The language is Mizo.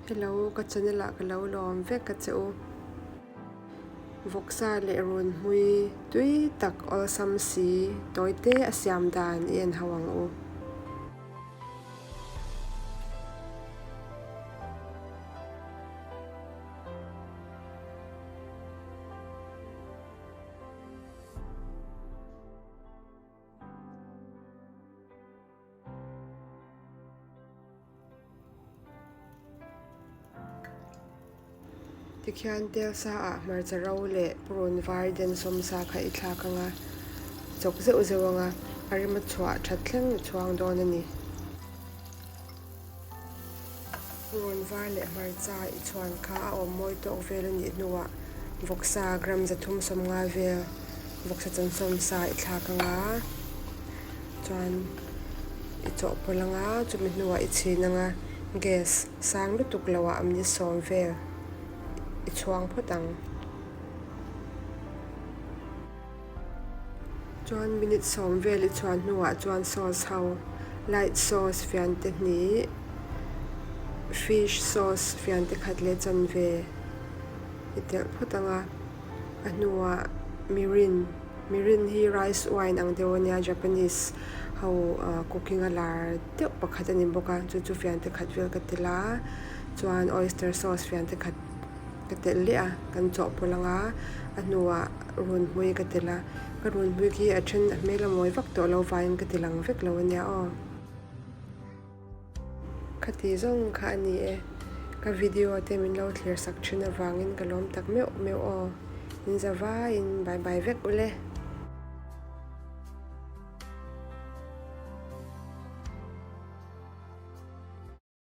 Hello, ka channel ah ka lo lawm vek a che u. Vawksa leh runhmui tui tak awlsam si tawite a siam dan i en ho ang u. Tikhian tel sa ah hmarcha ro leh purun var den sawm sa kha i thlak ang a, chawk zeuh zeuh ang a, a rim a chhuah that thleng i chhuang dawn a ni. Purun var leh hmarcha i chhuan kha a awm mawi tawk vel a nih hnuah vawksa gram 350 vel vawksa chansawm sa i thlak ang a, chuan i chawhpawlh ang a, chumi hnuah i chhin ang a, gas sang lutuk loah amni sawm vel i chhuang phawt ang. Chuan minute sawm vel i chhuan hnuah chuan sauce ho, light sauce fiante hnih, fish sauce fiante khat leh chanve i telh phawt ang a, a hnuah mirin, mirin hi rice wine ang deuh a nia Japanese ho cooking a lar deuh pakhat a ni bawk a, chu chu fiante khat vel ka telh a, chuan oyster sauce fiante khat. Ka telh leh a, kan chawhpawlh ang a, a hnuah runhmui ka telh a, ka runhmui khi a then a hmel a mawi vak tawh lo vaiin ka ti lang vek lo a nia aw. Khati zawng kha a ni e, ka video te min lo thlir sak thin avangin ka lawm tak meuh meuh aw, in za vaiin bye bye vek ule.